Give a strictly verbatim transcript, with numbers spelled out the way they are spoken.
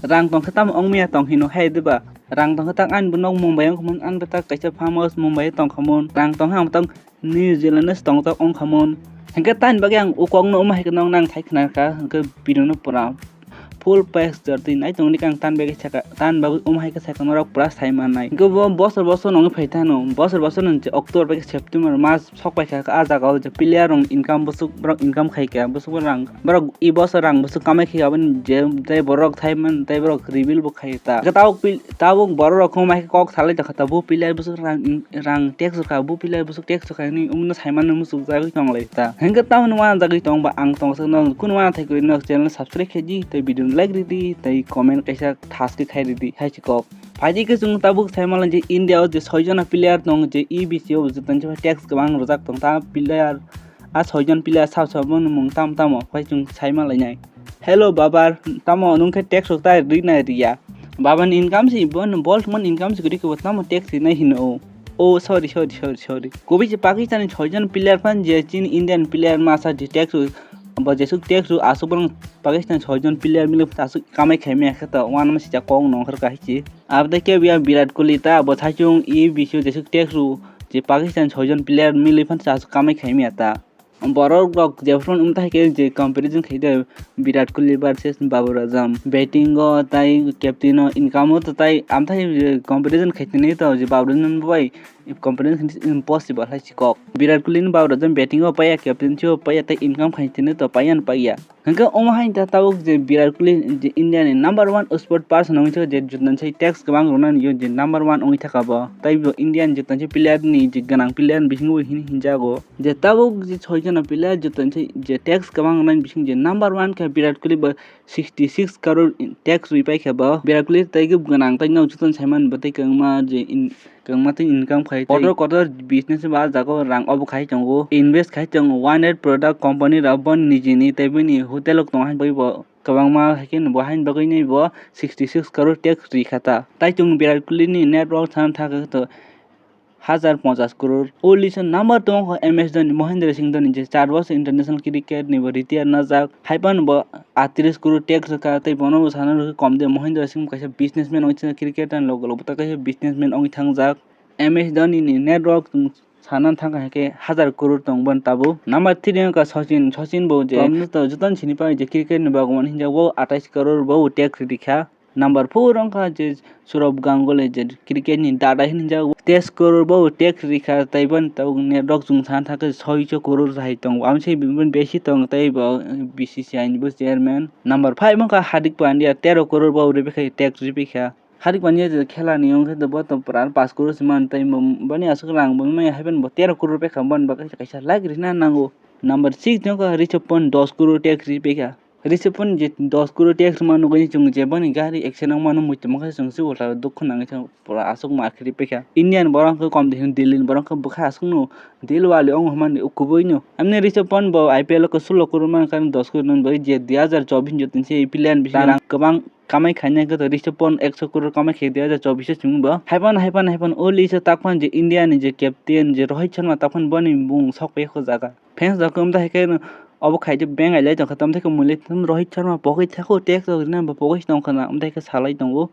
Rang tongkhe tamo wngmaya tong hino hai diba? Rang tongkhe tak ani bo nok Mumbai wngkhamun, ani bo tak kaisa farm house Mumbai tongkhamun. Rang tongkhe ang bo tak New Zealand se tongtok wngkhamun. Hinkhe tani bagwi ang o kokno omo hai khe nokno ang thai khna kha, hinkhe video no pura full page jor twi nai tongni khe ang tan bagwi saka, tan bagwi omo hai khe saka norok pura sai mannai. Hinkhe bo bosor bosor nongwi phai thano, bosor bosor nong je October bai khe September mas sok pai kha, ah jaga o je player rok income bwswk borok income khai kha, bwswk borok rang, borok e bosor rang bwswk kamai kha, aboni je tei borok thai man tei borok reveal bo khai ta. Tabuk pil-, tabuk borok rok kho mai khe kok salai ta kha ta, bo player bwswk rang in-, rang tax rwkha, bo player bwswk tax rwkha hinwi umno sai mano muchuk jagwi tong lai ta. Hinkhe tamoni wana jagwi tong ba ang tong sakno kunu wana thai kwrwi no channel subscribe khe di tei video no like ridi tei comment kaisa thaske khai ridi hai se kok. Phaidi khe chwng tabuk sai mala je India o je soi jona player tong je E B C o je tongsa tax kwbang rwjak tong ta player, a soi jon player sab sabo ni mung tam tamo phai chwng sai malainai. Hello babar, tamo nwng khe tax rok ta ri na riya? Baba ni income si bo no bol mon income si kwrwi khe bo tamo tax rinai hino. Oh, sorry, sorry, sorry, sorry. Kubi se Pakistan ni soi jon player phan je chini Indian player masa je tax rok, bo jesuk tax rok asuk borok Pakistan soi jon player mili asuk kamai khai maya khe to wana ma sijak kok nongkhor ka hichi. Abo tei kebo ya Virat Kohli ta, bo thaichung E B C o jesuk tax rw je Pakistan soi jon player mili phan sa asuk kamai khai maya ta. Borok rok jephru wng thai khe je comparison khai de Virat Kohli versus Babar Azam. Batting o tai captain o income o to tai am thai comparison khai tini to je Babar Azam bai comparison khai impossible hai si kok. Virat Kohli ni Babar Azam batting o paiya, captain o paiya, tai income khai tini to paiya no paiya. Hwnkhe omo hai ta tabuk je Virat Kohli je India ni number one sport person wngwi thaka je joto ni sai tax kwbang rwnani yo je number one wngwi thaka bo. Tai bo India ni joto ni sai player ni je gwnang player ni bisingo bo hini hinjago. Je tabuk je soi jona player joto ni sai je tax kwbang rwnani bising je number one khe Virat Kohli bo sixty six crore tax rwi paikha bo. Virat Kohli tai khe gwnang tai no joto ni sai man bo tai kwbangma je in-, kwbangma tei income khai tei kotor kotor business ba jaga o rang obo khai tongo, invest khai tongo, one eight product company rok bo nijini tei bini hotel rok tongo hai bagwi bo kwbangma hai khe bo haini bagwi ni bo sixty six crore tax ri kha ta. Tai chwng Virat Kohli ni net worth sana thang khe to hajar ponchas crore. O list o number tongo kha M S Dhoni, Mahendra Singh Dhoni je char bosor international cricket ni bo retire najak, hai phano bo atris crore tax rwkha tei bono bo sana rwkha kom de. Mahendra Singh kaisa businessman wngwi thang, cricket ni logo logo ta kaisa businessman wngwi thangjak. M S Dhoni ni net worth chwng sana thang kha khe hajar crore tong boni tabuk. Number three wngkha Sachin. Sachin bo je joto ni sini pai je cricket ni bagwi hinjak bo atais crore bo tax rikha. Number four wngkha je Sourav Ganguly je cricket ni dada hinjak bo teis crore bo tax rikha tei boni tabuk net worth chwng sana thang khe soiso crore hai tongo. Amsai bini besi tong tei bo B C C I ni bo chairman. Number five wngkha Hardik Pandya, tero crore bo ripikha tax ripikha. Hardik Pandya je khela ni wngkhe bo to pura pash crore se man tei bo, bani aswk rang bo maya hai phano bo tero crore paikha, boni bagwi kaisa lakh rina nango. Number six wngkha Rishabh Pant, dos crore tax ripaikha. Rishabh Pant je dos crore tax rwma nugwi chwng je boni gari accident wngmano muitu mankha chwng se ulta dukhu nangwi thang pura aswk ma khe ripaikha. Indian borok wngkha kom de hino Delhi ni borok wngkha bwkha aswkno Dilwale wng hwnmani kubui no. Amni Rishabh Pant bo I P L o sullo crore mankha dos crore nang bagwi je dui hazar chobbish joto se player ni bisingo rang kwbang kamai khainai khe to Rishabh Pant ekso crore kamai khe dui hazar chobbish o simi bo. Hai phano, hai phano, hai phano o list o tak phano je India ni je captain je Rohit Sharma tak phano boni bung sok pai kho jaga. Fans rok wng thai khe no obo khai je beng ailai tong kha, tam thai khe mui le tam Rohit Sharma pogwi thakho tax rok rina bo pogwi tong kha na, wng thai khe salai tongo.